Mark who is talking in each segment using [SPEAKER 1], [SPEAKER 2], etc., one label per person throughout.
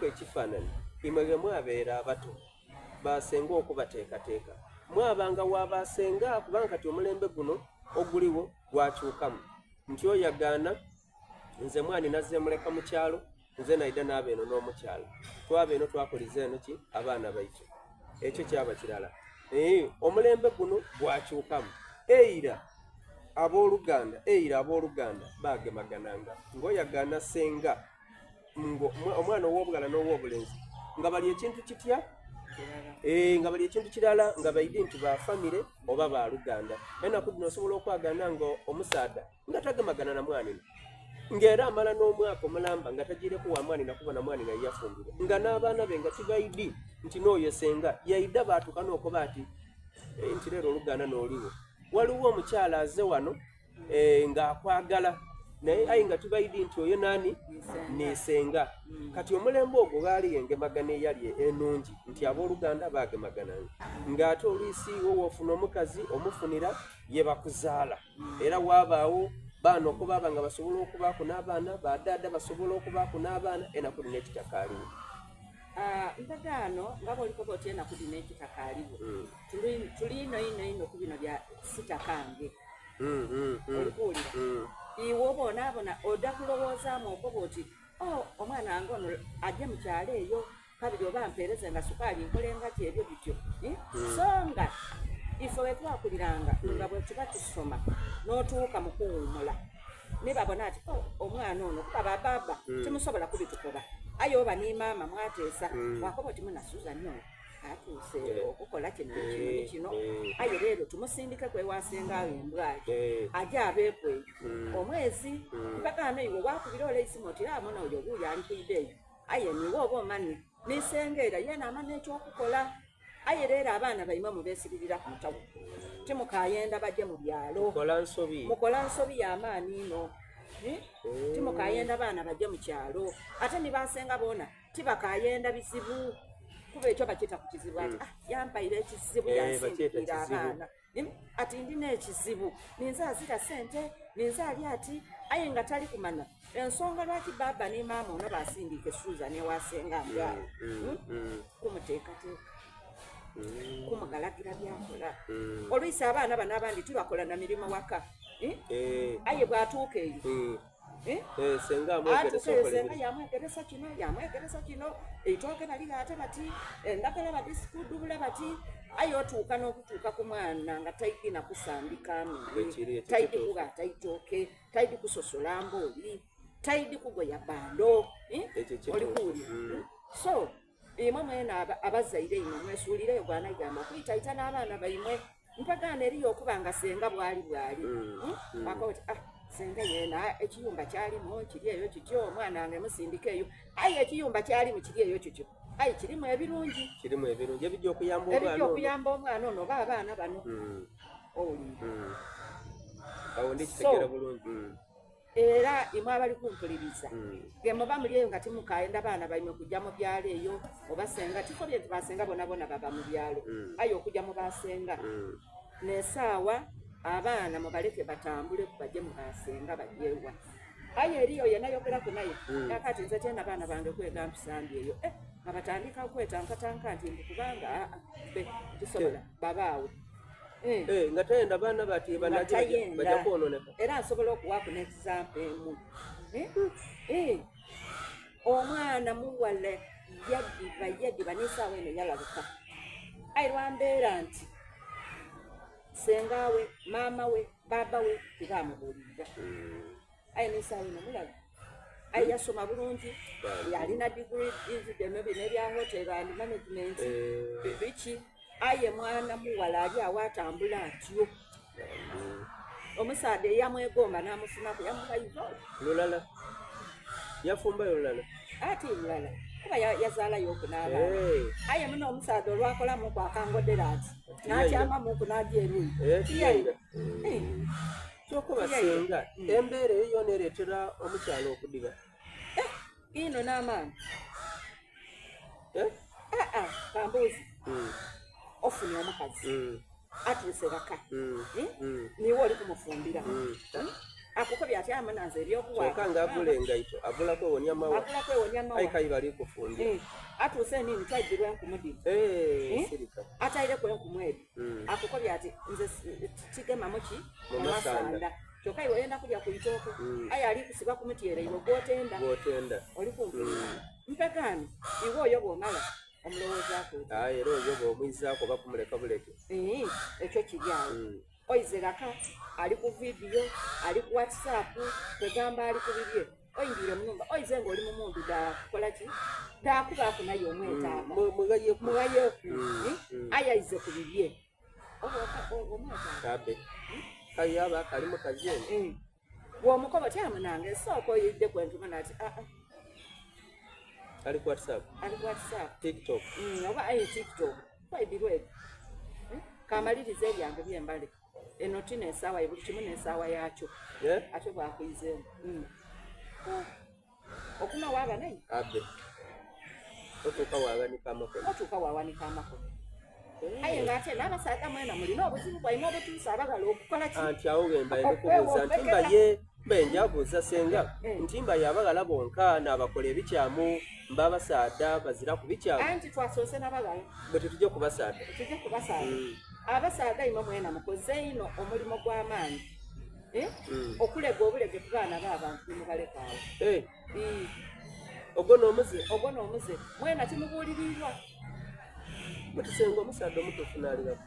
[SPEAKER 1] ekifaanani imwe ghe mwabeera abato, baasenga okubateekateeka. Mwabanga wa baasenga kubanga kati omulembe guno oguliwo gwakyukamu nti oyagaana nze mwaninaze muleka mu kyalo nze naida naaba eno n'omukyala twaba eno twakuliza eno ki abaana baitu ekyo kyaba kirala eh, omulembe guno gwakyukamu eira abooluganda eira abooluganda bagemagananga ng'oyagaana senga omwana ow'obughala n'ow'obulenzi nga bali ekintu kitya eh, nga bali ekintu kirala nga baidi nti ba famire oba ba luganda enaku dhino osobola okwagana nga omusaadha nga tagemagana na mwanina ng'era amala n'omwaka omulamba nga tagiireku wa mwanina kubona mwanina yeyafumbirwa nga n'abaana be nga tibaidi nti n'oyo senga yaida baatuuka n'okoba ati eh, nti leero oluganda n'oliwo waliwo omukyala aze wano eh, ng'akwagala naye aye nga tubaidi nti oyo nani nesenga mm. kati omulembe ogwo ghaaliyo engemagana eyali enungi nti abooluganda baagemagananga ng'ate olwisi wo wofuna omukazi omufunira ye bakuzaala mm. era waabaawo baana okubaaba nga basobola okubaaku n'abaana badaada basobola okubaaku n'abaana enaku dhino ekitakaaliwo
[SPEAKER 2] ah, mpagaano nga bwolikoba oti enaku dhino ekitakaaliwo mm. tuli ino ino ino ku bino bya sitakange
[SPEAKER 1] mm, mm, mm.
[SPEAKER 2] olikuwulira iwe oba onaabona oda kulowoozaamu okoba oti o oh, omwana wange ono aje mu kyalo eyo kabiri oba mpeereze nga sukaali nkolenga ki ebyo bityo eh? so nga ife wetwakuliranga nga bwe tuba tusoma n'otuuka mu kuwummula nibabona ati oh, omwana ono kuba bababa timusobola kubitukoba aye oba ni maama mwateesa wakoba oti muna Susan ono atuuse eh. okukola kino kino eh, kino eh. aye leero tumusindike kwewasenga awo embwayi aje abeeku eyo hmm. omwezi hmm. mpaka ano iwe wakubira ole isimu oti amona ah, oyo wuuyo ali kwida eyo aye niwe oba omanye nisenga era yena amanya ekyokukola aye leero abaana baimwe mubesiririra ku mutawo timukayenda baje mu byalo mukola nsobi y'amaani ino timukayenda baana baje mu kyalo ate nibasenga boona tibakayenda bizibu kuba ekyo bakyeta ku kizibu ati mm. ah, yampaire ekizibu eh, yansindikira abaana hmm? ati ndina ekizibu ninze azira sente ninze ali ati aye nga tali kumanya ensonga lwaki baaba ne maama ono basindiika esuuza newasenga mbwawo mm, mm, hmm? kumuteekateeka kumugalagira byakola olwisi abaana bano abandi tibakola na mirimu waka eh? Eh. aye bwatuuka eyo Eh?
[SPEAKER 1] Eh, senga amwegeresa okola
[SPEAKER 2] senga yamwegeresa kino yamwegeresa kino eitooke baligaate bati endagala badisukudubula bati aye otuuka n'okutuuka ku mwana nga taidi nakusambika mmere taidi kugaata itooke taidi kusosola mbooli taidi kugoya bando eh? oli kuwulira mm. so imwe mwena abazaire imwe mwesuulireyo gwanaigamba okuyitaita n'abaana baimwe mpagaana eriyo okuba nga senga bwali bwali mm, hmm? mm. akoti ah senga yena ekiyumba kyalimu kiri eyo kityo omwana wange musindika eyo aye ekiyumba kyalimu kiri eyo kityo aye kirimu ebirungi
[SPEAKER 1] kirimu ebirungi ebijja okuyamba omwana
[SPEAKER 2] ebijja okuyamba omwana ono oba abaana bano mm. owulira
[SPEAKER 1] awo ndi kitegeera bulungi
[SPEAKER 2] era imwe abali kumpuliriza hmm. gemuba muli eyo nga timukayenda baana baimwe kujja mu byalo eyo oba senga tikobye nti basenga bonabona baba mu byalo hmm. aye okujja mu basenga hmm. nesaawa abaana mubaleke batambule baje mu basenga bajewa aye eriyo yenayogeraku naye nakati nze tenda baana bange kwega mpisambi eyo eh, nga batandika okwetankataanka nti mbu kubanga aa ah, ah, be tisobola babaawe
[SPEAKER 1] Eh. Eh, nga tayenda baana bati bajja kwononeka
[SPEAKER 2] era nsobola okuwaku n'example emu eh, omwana muwala yadiba yadiba n'esaawa eno yalaluka aye lwambeera nti sengawe maama we baaba we tebamubuulirira hmm. aye n'esaawa eno mulaba aye yasoma bulungi yalina digiri bino bino ebya hotel and management biki aye mwana muwala ali awo atambula atyo omusaadha eyamwegomba n'amufunaku yamubayiva
[SPEAKER 1] lulala yafumbayo lulala
[SPEAKER 2] ati lulala kuba yazaalayo oku n'abaana aye muno omusaadha olwakolamuku akangodera ati n'akyamamuku n'agya eruyi
[SPEAKER 1] eh, tiyaira eh. kyokuba singa hmm. embeera eyo yona ereetera omukyala okudiba
[SPEAKER 2] eh, ino n'amaani Eh? Ah, ah, kambuuzi hmm. ofunye omukazi hmm. atuuse waka hmm. eh? niwe oli kumufumbira. Akukobye ati amuna nze ebyokuwa.
[SPEAKER 1] Kyokka nga agula engaito agula kwewonia mawa.
[SPEAKER 2] Agula kwewonia mawa.
[SPEAKER 1] Aye kayi bali kufumbya.
[SPEAKER 2] Eh, atuuse nini twaidhirwa enkumu dhino.
[SPEAKER 1] Eh, eh? Sirika.
[SPEAKER 2] Ataireku enkumu edho. Mm. Akukobye ati nze kigemamu ki
[SPEAKER 1] mu masanda.
[SPEAKER 2] Kyokka iwe oyenda kulya ku itooke. Mm. Aye ali kusiba ku mutyere iwe gwotenda.
[SPEAKER 1] Gwotenda.
[SPEAKER 2] Oli kumpulira. Mm. Mpegaano iwe oyo bw'omala omulowoozaako.
[SPEAKER 1] Aye era oyo bw'omwizaako oba kumuleka buleke.
[SPEAKER 2] Eh, ekyo kiri awo. Mm. Oize ghaka ali ku vidiyo, ali ku WhatsApp, kwegamba ali ku bibye. Oingiire mu nhumba, oize ng'oli mu mundu dha kukola ki? Dha kubaaku naye omwetaaga.
[SPEAKER 1] Mm, mughayeku.
[SPEAKER 2] Mughayeku.
[SPEAKER 1] Mm,
[SPEAKER 2] eh?
[SPEAKER 1] mm.
[SPEAKER 2] Aye aize ku bibye. Oba omwetaaga.
[SPEAKER 1] Kabe. Kaye aba akali mukazi eno.
[SPEAKER 2] Eh. Bw'omukoba oti amunange sooka oidde kwentuma nati aa. Ah, ah.
[SPEAKER 1] Ali ku WhatsApp.
[SPEAKER 2] Ali ku WhatsApp.
[SPEAKER 1] TikTok.
[SPEAKER 2] Mm, oba aye TikTok. Kwaibirwa ebyo. Hmm? Kamaliriza ebyange byembale. Eno tina esaawa ye buli kimu n'esaawa yaakyo.
[SPEAKER 1] Yeah?
[SPEAKER 2] Ate bwakwizeemu. Mm. Oh. Okuma waaba naye.
[SPEAKER 1] Abe. Otuuka waawanika amakono.
[SPEAKER 2] Otuuka waawanika amakono. Eh. Aye ng'ate n'abasaadha mwena mulina obuzibu bwaimwe obutuusa abaghala okukola ki?
[SPEAKER 1] Anti awo wemba ndikubuuza nti mba ye mba enjabuuza senga eh. nti mba ye abaghala bonka n'abakola ebikyamu mba abasaadha bazira ku bikyamu.
[SPEAKER 2] Anti twasoose n'abaghala.
[SPEAKER 1] Bwe tetujja kubasaadha.
[SPEAKER 2] Tujja kubasaadha. Mm. Abasaadha imwe mwena mukoze inho omulimo gw'amaanyi. Eh?
[SPEAKER 1] Mm.
[SPEAKER 2] Okulega obulege ku baana b'abantu nimubaleka awo.
[SPEAKER 1] Ogwo n'omuze.
[SPEAKER 2] Ogwo n'omuze. Mwena timubuulirirwa.
[SPEAKER 1] Mutusenga omusaadha omutuufu n'aliraku.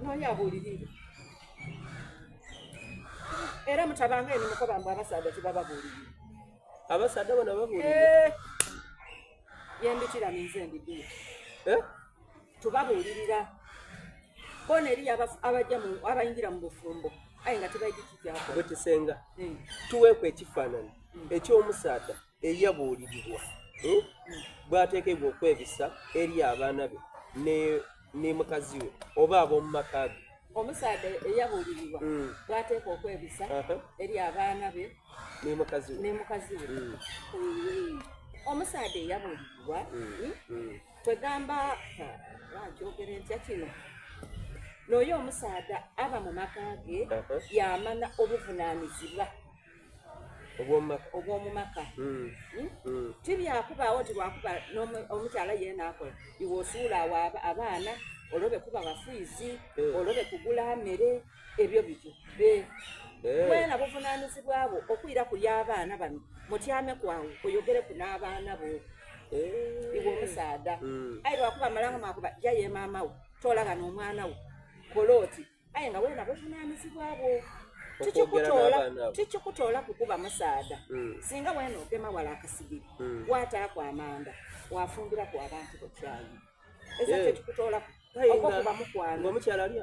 [SPEAKER 2] N'oyo abuulirire. Era mutabanga eno mukoba mbu abasaadha tibababuulirira.
[SPEAKER 1] Abasaadha bona babuulirira.
[SPEAKER 2] Eh. Yembitira ninze ndidiyo.
[SPEAKER 1] Eh?
[SPEAKER 2] Tubabuulirira. Bona eriyo abajja abayingira mu bufumbo aye nga tibaidi kikyakola.
[SPEAKER 1] Bwetusenga
[SPEAKER 2] hmm.
[SPEAKER 1] tuweeku ekifaananyi hmm. eky'omusaadha eyabuulirirwa hmm? bw'ateekebwa okwebisa eri abaana be ne mukazi we oba ab'omu maka ge.
[SPEAKER 2] Omusaadha eyabuulirirwa bw'ateekwa okwebisa eri abaana be
[SPEAKER 1] ne mukazi we
[SPEAKER 2] ne mukazi we. Omusaadha eyabuulirirwa kwegamba nkyogere ntya kino n'oyo omusaadha aba mu maka ge yamana obuvunanizibwa obw'omu maka
[SPEAKER 1] hmm.
[SPEAKER 2] Hmm?
[SPEAKER 1] Hmm.
[SPEAKER 2] tibyakubaawo nti lwakuba omukyala yeena akola iwe osuula awo abaana olobe kuba bafiizi
[SPEAKER 1] eh.
[SPEAKER 2] olobe kugula mere ebyo bityo
[SPEAKER 1] eh.
[SPEAKER 2] mwena buvunanizibwa bwo okwira ku y'abaana bano mutyame kwawo oyogereku n'abaana bo
[SPEAKER 1] eh.
[SPEAKER 2] iwe omusaadha aye lwakuba malanga mwakuba jayo emaama wo toola gano omwana wo kola oti aye nga wena buvunanyizibwa bwo tikikutoola kukuba musaadha mm. singa wena ogema wala akasigiri mm. wataaku amanda wafumbiraku abantu bo kyayi eza
[SPEAKER 1] eh.
[SPEAKER 2] tekikutoolaku ogwo kuba mukwano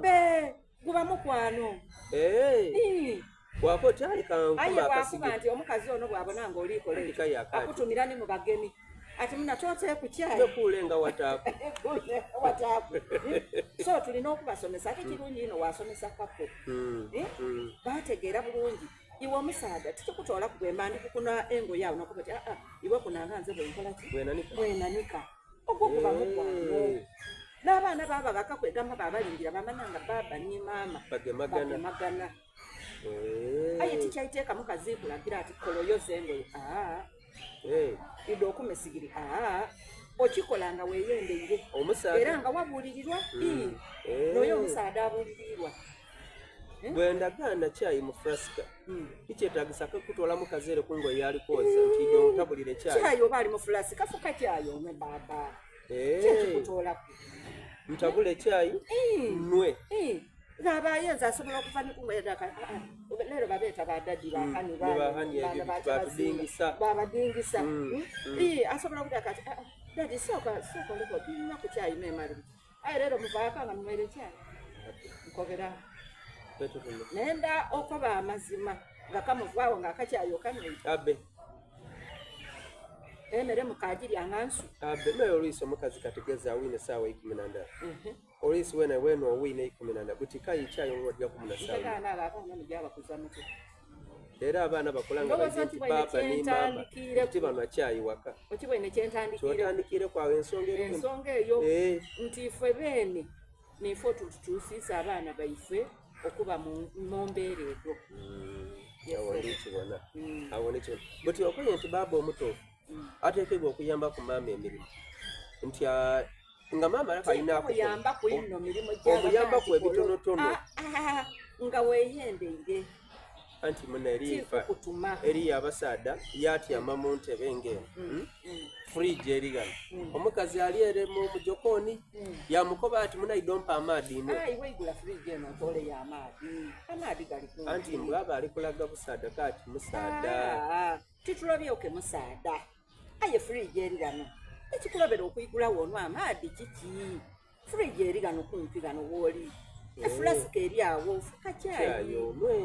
[SPEAKER 2] be guba mukwano
[SPEAKER 1] eh.
[SPEAKER 2] Aye bwakuba nti omukazi ono bwabona nga olikola ekyo akutumira ni mu bageni ati muna tooteeku kyayi
[SPEAKER 1] ekuule nga wataaku
[SPEAKER 2] wataaku so tulina okubasomesa ate kirungi ino wasomesa kapo
[SPEAKER 1] hmm.
[SPEAKER 2] Eh?
[SPEAKER 1] Hmm.
[SPEAKER 2] bategeera bulungi iwe omusaadha tikikutoolaku bwemba ndi kukuna engoye awo nokuba ti aa ah, iwe kunanga nze bwenkola ki bwenanika ogwo guba
[SPEAKER 1] eh.
[SPEAKER 2] mukwano n'abaana baba bakakwegamba babalingira bamana nga baaba ni maama
[SPEAKER 1] bagemagana
[SPEAKER 2] Eh. Aye tikyaiteeka mukazi kulagira ati kola oyoza engoye aa
[SPEAKER 1] eh.
[SPEAKER 2] idde okuma esigiri aa okikola nga weeyendeire era nga wabuulirirwa
[SPEAKER 1] mm. eh.
[SPEAKER 2] noyo omusaadha abuulirirwa
[SPEAKER 1] bwendagaana kyayi mu frasika mm. kikyetagisa kutwala mukazi ere kungoye yalikwoza nti idde ontabulire kyayi
[SPEAKER 2] kyayi oba ali mu fulasika fuka kyayi onywe baaba kyekikutoolaku
[SPEAKER 1] ntabule kyayi nwe
[SPEAKER 2] Ghabaayo nze asobola okuva ni kumweda ah, ah, leero babeeta badadi
[SPEAKER 1] mm,
[SPEAKER 2] bahani babadingisa
[SPEAKER 1] mm, mm.
[SPEAKER 2] asobola okuda kati ah, dadi sooka sooka oleko tunywa ku kyayi memali aye leero muvaako nga munywere kyayi nkobera nenda okoba amazima nga kamuvaawo nga akakyayi okanywere
[SPEAKER 1] abe
[SPEAKER 2] emere mukagirya nga nsu
[SPEAKER 1] abe naye oluyisa omukazi kategeza awine saawa ikumi na ndala
[SPEAKER 2] mhm.
[SPEAKER 1] Oluisi wena wena owine ikumina na buti kayi kyayo ng'ojja kumuna sawa.
[SPEAKER 2] Abaana abo abaana mujabakuza mutya?
[SPEAKER 1] Era abaana bakula nga bazi nti baaba ni maama nti banwa kyayi waka.
[SPEAKER 2] Okibwene kyentandikiire.
[SPEAKER 1] Kyotandikiire kwawe ensonga eri.
[SPEAKER 2] Ensonga eyo
[SPEAKER 1] eh.
[SPEAKER 2] nti ifwe beene nife otutuusiisa abaana baife okuba mu mbeera edo.
[SPEAKER 1] Hmm. Awo ndikibona. Awo ndikibona. Buti okoye nti baaba omutuufu ateekebwa okuyambaku maama emirimu nti ah, nga maama alaka alina
[SPEAKER 2] akuyambaku ino mirimu
[SPEAKER 1] omuyambaku ebitonotono
[SPEAKER 2] ah, ah, nga weyendeire
[SPEAKER 1] anti muna erifa eriyo abasaadha yatyama mu ntebe ng'eno mm, hmm? mm. fridge eri ghano mm. omukazi ali ere mu mujokooni yamukoba ati muna idompa amaadhi inwe anti mbwaba ali kulaga busaadha kati musaadha
[SPEAKER 2] titulabyeoke musaadha Aye fridge eri ghano, ekikulobera okwigulagho onwe amaadhi kiki? Fridge eri ghano kumpi ghano w'oli. Efulasika eri agho, ofuka kyayi.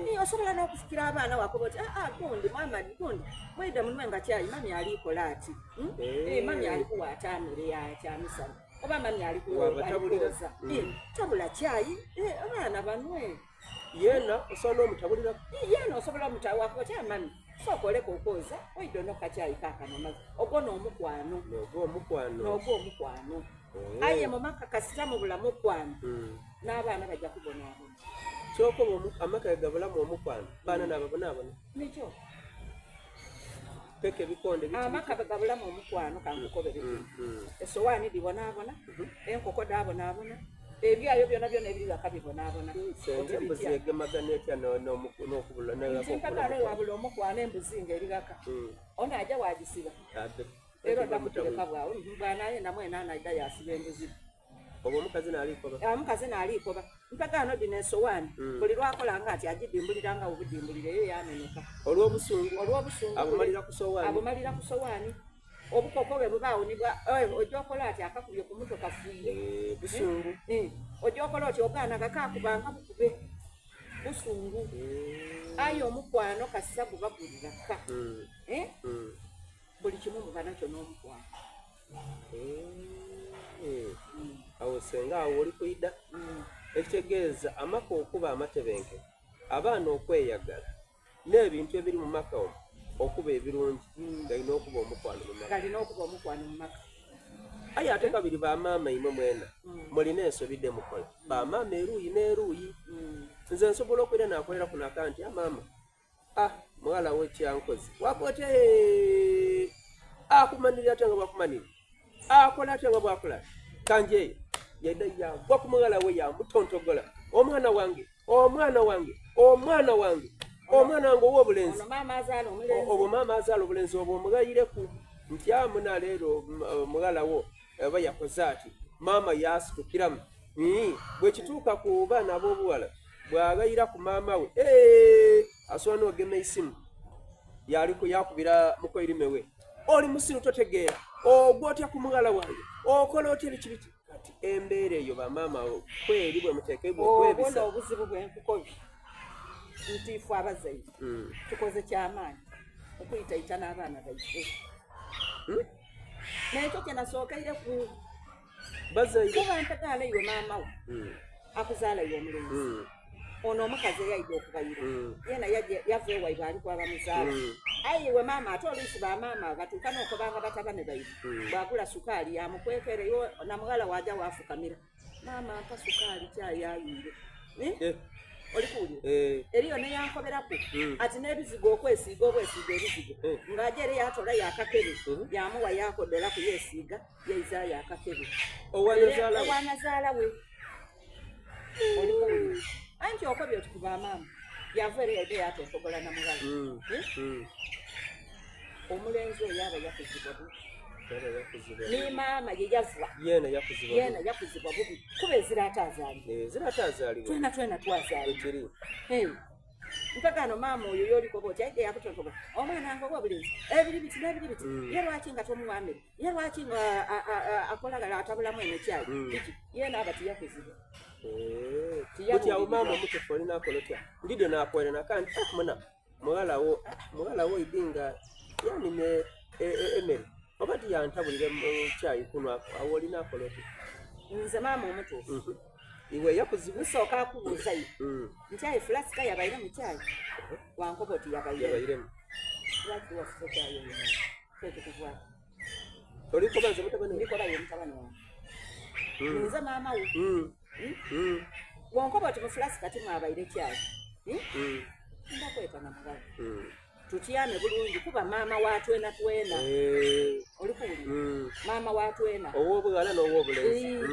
[SPEAKER 2] Eh, osobola n'okufukira abaana wakoba oti aa ah, gundi maama gundi mwidhe munwe nga kyayi mami ali kola ati. Hmm? Eh, mami ali kuwa ate amere ya kyamisana oba mami ali kuwoza. Eh, tabula kyayi abaana banwe.
[SPEAKER 1] Yeena osobola n'omutabulira.
[SPEAKER 2] Yeena osobola omutawako otya mami sooka oleka okwoza oidde onokka kyayi kaakano omaze ogwo n'omukwano
[SPEAKER 1] n'ogwo omukwano
[SPEAKER 2] n'ogwo omukwano eh. aye mu maka kasita mubula mukwano hmm. n'abaana bajja kubonaabona
[SPEAKER 1] kyokoba amaka gabulamu omukwano baana hmm. nababonaabona
[SPEAKER 2] nikyo
[SPEAKER 1] peka ebikonde
[SPEAKER 2] amaka gabulamu omukwano kankukobere mm, mm. esowaani dhibonaabona mm-hmm. enkoko dhabonaabona ebyayo byona byona ebiri ghaka bibonaabona
[SPEAKER 1] senga embuzi egemagana etya n'okubula
[SPEAKER 2] ntimpagala wabula omukwano embuzi nga eri ghaka mm. ono aja wagisiba era odda kugireka bwawe bwanayenda mwena anaida yasiba embuzi
[SPEAKER 1] Oba omukazi naalikoba.
[SPEAKER 2] Eh, omukazi naalikoba. Mpagaano dhino esowaani mm. buli lwakola nga ati agidimbulira nga obudimbulira eyo yameneka.
[SPEAKER 1] Olw'obusungu.
[SPEAKER 2] Olw'obusungu.
[SPEAKER 1] Abumalira ku sowaani.
[SPEAKER 2] Abumalira ku sowaani. Obukoko bwe bubaawo nibwa eh, ojja okola ati akakubye ku mutwe kafuire.
[SPEAKER 1] Eh, busungu.
[SPEAKER 2] Eh, ojja okola oti obwana kakakubanga bukube. Busungu. Aye omukwano kasita guba gulira ka. Mm. Eh? Mm. Buli kimu muba nakyo n'omukwano.
[SPEAKER 1] Eh, awo senga awo oli kwida mm. ekitegeeza amaka okuba amatebenke abaana okweyagala n'ebintu ebiri mu maka omwo okuba ebirungi mm. galina okuba omukwano mu maka
[SPEAKER 2] galina okuba omukwano mu maka
[SPEAKER 1] aye ate kabiri bamaama imwe mwena mm. mulina ensobi de mukola bamaama eruuyi n'eruuyi nze nsobola okwira nakolera kuno akanti amaama ah, Ah, mughala we kyankoze wako otya akumanirira atya nga bwakumanira akola atya nga bwakola kanje eyo yeda yagwa ku mughala we yamutontogola omwana wange omwana wange omwana wange omwana wange ow'obulenzi obwo maama azaala obulenzi obwo omugayireku nti amuna leero mughala wo oba yakoze ati maama yasitukiramu bwekituuka ku baana ab'obuwala bw'aghayira ku maama we asobola n'ogema eisimu yaliku yakubira mukoirime we oli musiru totegeera ogwa otya ku mughala wange okola otya biki biki kati embeera eyo bamaama kweri bwe muteekebwa
[SPEAKER 2] okwebisa obuzibu bwenkukobi nti ife abazaire hmm. tukoze kyamaanyi okuyitaita n'abaana baife hmm? Nekyo kye nasookeireku.
[SPEAKER 1] Bazaire.
[SPEAKER 2] Kuba mpagaala iwe maama wo hmm. akuzaala iwe omulenzi hmm. ono omukazi eyaidha okubayira hmm. yena yava ewaibwe ali kwaba muzaala aye iwe maama ate oluisi bamaama batuuka n'okobanga batabane baibwe bwagula sukaali yamukwekereyo namughala waja wafukamira maama mpa sukaali kyayayiire eh? Eh. oli kuwulira eh. eriyo neyankoberaku hmm. ati n'ebizigo okwesiiga obwesiiga ebizigo eh. ng'aja ere yatola yakakebe hmm. yamuwa yakodolaku yesiiga yaizaayo akakebe owanazaala we oli kuwulira anti okobye oti kuba maama yava ere yaide yatontogola na mughala hmm. Omulenzi oyo aba yakuzibwa bubi. Ni maama ye yava.
[SPEAKER 1] Yeena yakuzibwa.
[SPEAKER 2] Yeena yakuzibwa bubi. Kuba ezira ate azaalibwa.
[SPEAKER 1] Eh, ezira ate azaalibwa.
[SPEAKER 2] Twena twena twazaalibwa.
[SPEAKER 1] Kiri.
[SPEAKER 2] Eh. Mpaka maama oyo yoli koba oti aide yakutontoga. Omwana nga oba obulenzi. Ebiri biti n'ebiri biti. Mm. Ye lwaki nga tomuwa mmere? Ye lwaki nga akolagala atabulamu eno kyayi? Mm. Biki? Yeena aba tiyakuzibwa.
[SPEAKER 1] Eh. Buti awo maama omutufu olina akola otya? Ndido nakwera nakandi ah muna. Mughala wo mughala wo idi nga yanima e, e, emere oba tiyantabulire mu kyayi kunwa awo olina akola otya?
[SPEAKER 2] Nze maama omutuufu.
[SPEAKER 1] Mhm. Iwe yakuzibu
[SPEAKER 2] nsooka akubuuza yo mm. nti aye fulasika yabaire mu kyayi uh-huh. wankoba oti
[SPEAKER 1] yabairemu
[SPEAKER 2] lwaki wafuse kyayi oyo kyekikuvwako
[SPEAKER 1] olikoba nze mutabani
[SPEAKER 2] ndikoba ye mutabani wange mm. nze maama wo mm. Hmm? Bwonkoba oti mu fulasika timwabaire kyayi. Hmm? Nda kweta na mughala. Tutyame bulungi kuba maama wa twena twena.
[SPEAKER 1] Eh.
[SPEAKER 2] Oli kuwulira?
[SPEAKER 1] Mm.
[SPEAKER 2] Maama wa twena.
[SPEAKER 1] Ow'obughala n'ow'obulenzi.